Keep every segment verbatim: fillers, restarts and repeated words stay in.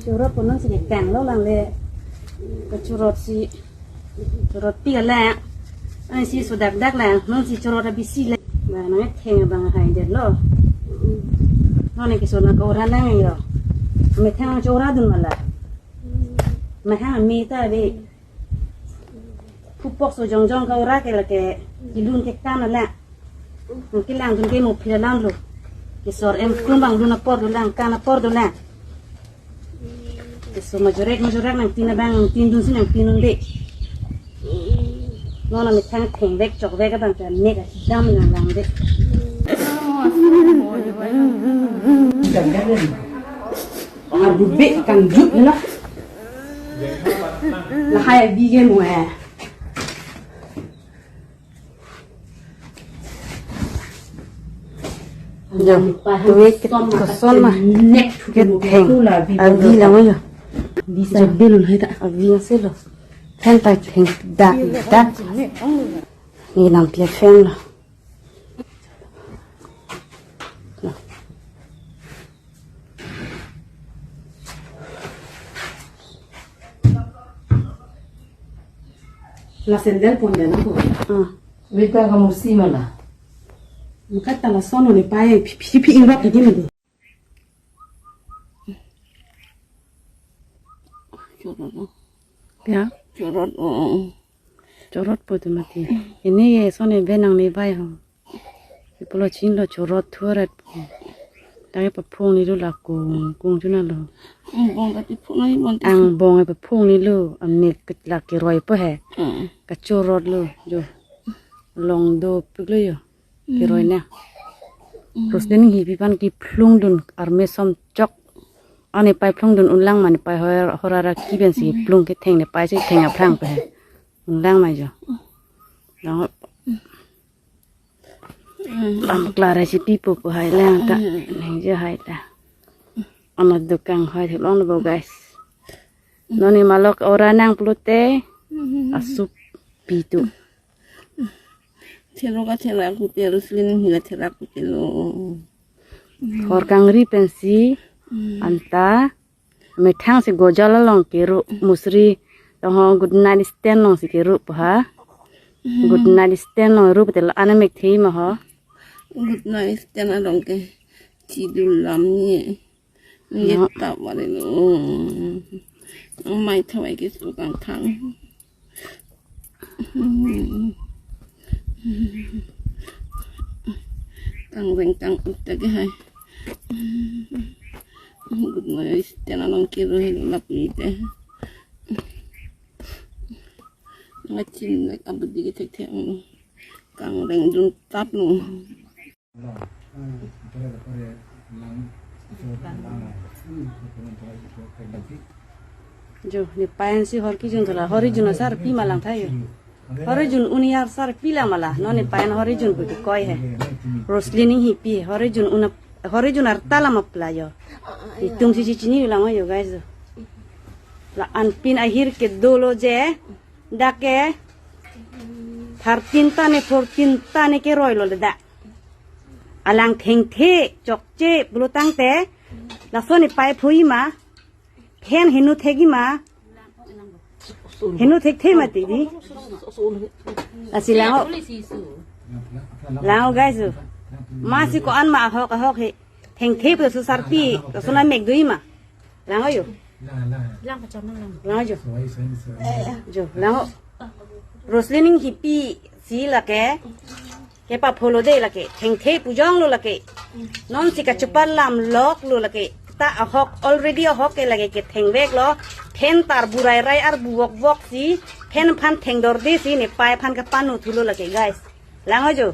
Chorot ko nangsi kanglo lang le. Kachorot si, chorot pi ala. Ansi sodak dak lang, nangsi chorot abisi le. Ba nangtheng abang haidetlo. Non ke so nang ke ora nang yo. Methang chora dun mala. Mahang me ta ave. Pupok so jongjong ke ora ke lake kelun kekan ala. Nang kelangdun ke mo phir alam lo. Kesor em kun abang lun apor dolang, kan apor dolang. Keso majorek majorek nangtin abang, nangtindunsi nangtin unde. Non methang thengvek chokvek abang ta mek adam nang langde. Arbu be kangjup lo. Lahai abi ke mo eh. Jo, tuwe ke koson ma. Ketheng. Avi lang jo. Bisa bilun hai ta. Avi aselo. Theng ta theng dak dak. Ni nang telephone lo. La sandal pon dana ko. Hmm. Wita kamusi mala. Mukat tala sono ne paye phi phi phi ingrok lagi mede. Chorot. Ya. Chorot. Oh. Chorot po te mati. Ini ye sone benang ne bai ho. Ipolo chin lo chorot thuret. Tagi paphung ni lo la kung kung chuna lo. Angbong ta ti phung ni bon ti. Angbong paphung ni lo. Amek la keroi po he. Hmm. Kachorot lo jo. Long dopik lo jo. Keroi na. Hmm. Roslin hipi aphan kephlung dun arme som chok. Ani pai phlung dun unlang ma ne pai hor horara kiben si phlung ketheng ne pai si theng aphrang pe he. Unlang ma jo. Dong. Lam klara si pipo po hai lang ta. Neng jo hai ta. Anat dukang hai thulong lo bo guys. Non ne malok ora nang pulote. Asup pitu. Therok atherak pute Roslin hi atherak pute lo. Hor kangri pensi anta methang si gojal along keru musri tong ho good night stand along si keru po ha. Good night stand along ru pute lo ana mek thei ma ho. Good night stand along ke chidul lam ni. Ye ta bari lo. Mai thawai ke su kang thang. Kang reng kang ut ta ke hai. Good night stand along keru hi lapu te. Ngachin abudi ke thek thek. Kang reng dun tap lo. Jo, ne payan si hor kejun thala, hor kejun asar pi ma lang tha jo. Hor kejun un asar pi lang ma la, non ne payan hor kejun pu koi he. Roslin Inghipi, hor kejun un, hor kejun arta lam apla jo. Itum si chini lang jo guys jo. La-an pin ahir kedo lo je, dak ke thirteen ta ne fourteen ta ne keroi lo le dak. Alang thengthe chokche pulo tangte laso ne pai phui ma. Phen henu thegi ma. Henu thekthe ma ti di. Lasi lang ho. Lang ho guys. Masi ko-an ma ahok ahok he. Thengthe pulo so sarpi. Laso na mek dui ma. Lang ho jo. Lang pacham lang. Lang ho jo. Jo, lang ho. Roslin Inghipi si lake. Kepa pholo de lake. Thengthe pujong lo lake. Non si kachepa lam lok lo lake. Ta ahok already ahok ke lake kethengvek lo. Phen tar burai rai arbu vok vok si. Phen aphan thengdor de si ne pai aphan kapanu thulo lake guys. Lang ho jo.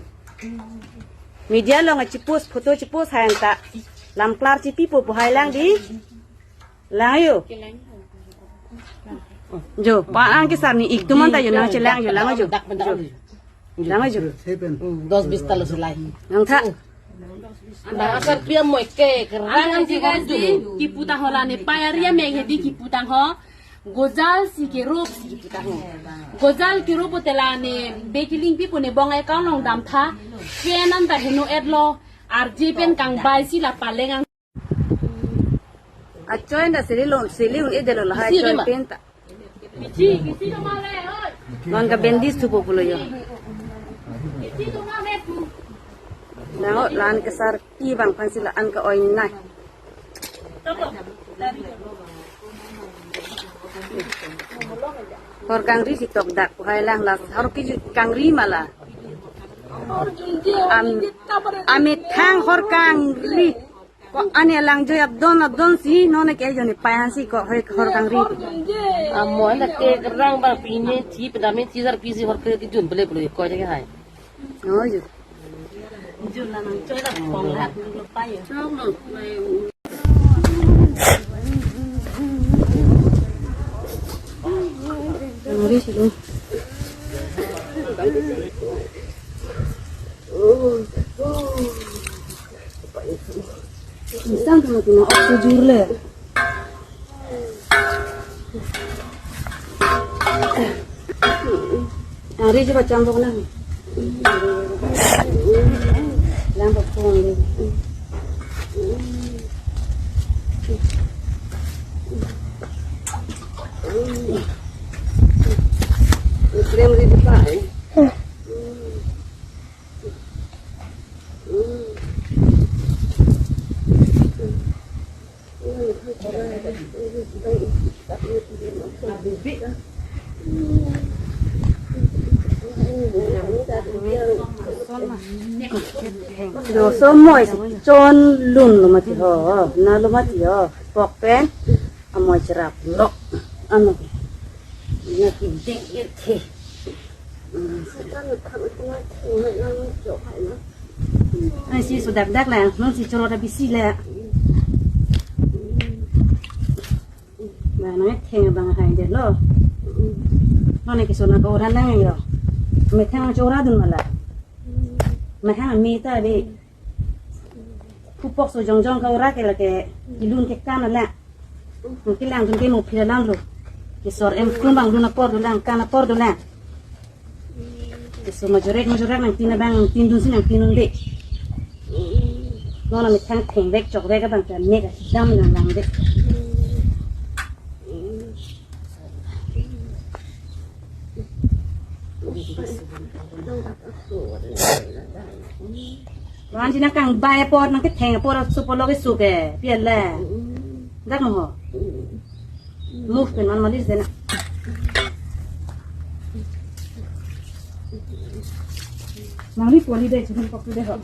Media along chipost photo chipost hai anta. Lam klar chipipo po hai lang di. Lang ho jo. Jo, pa ang ke sar ni ik tuman ta jo nangchelang jo lang ho jo. Dak dak. Lang ho jo. Hmm, dos bis talo sulai. Nang tha. Anda asar pia mo ke kerang. Anda si guys di kiputang ho la ne payari ya mek di kiputang ho. Gojal si kerup si kiputang ho. Gojal kerup pute la ne bekiling pipo ne bong account along dam tha. Pen anta heno et lo. Arje pen kangbai si la paleng ang. Achoy na sili lon, sili un-edetlo lahai. Isi achoy ma? Penta. Non ke bandage thupo pulo jo. Nang o lan kesar i bang aphansi la-an ke-oi nai. Hor kangri si tokdak hai lang la hor kejut kangri ma la. Am-, amethang hor kangri. Ko ane lang jo adon adon si non ke jo ne payan si ko hoi hor kangri. Amo na te kerang bang pine thi pedame thi sar pisi hor ke jun bele bele ko jage hai. Oh, jo. Jun la nang choi la pong la lo pa jo. Kangri si lo. Insang tuna tuna ok sujur le. Ari coba campur nang. Lang bapung. Krem ri dipa, eh. Doso moi chon lun lo mati ho, na lo mati ho, pok pen, amoi cherap lo, ano, na kidek ye the. Ai si so dak dak la, non si choro da bisi la. Na nang theng bang hai de lo. Non ke so na ko ran nang yo. Methang chora dun ma la. Methang mita bi. Kupok so jongjong ka ora ke lake ilun ke kan la. Ke lang dun ke mo phila lang lo. Ke sor em kun bang dun apor dun lang kan apor dun lang. Ke so majorek majorek nangtin abang nangtin dun si nangtin un de. Non methang theng vek chok vek abang ta mek dam nang lang de. Wan si nang kangbai apor nang ketheng apor supo lo ke su ke. Pi ala. Dak mo ho. Move pen man malis de na. Nang ni poli de chun kok de ho.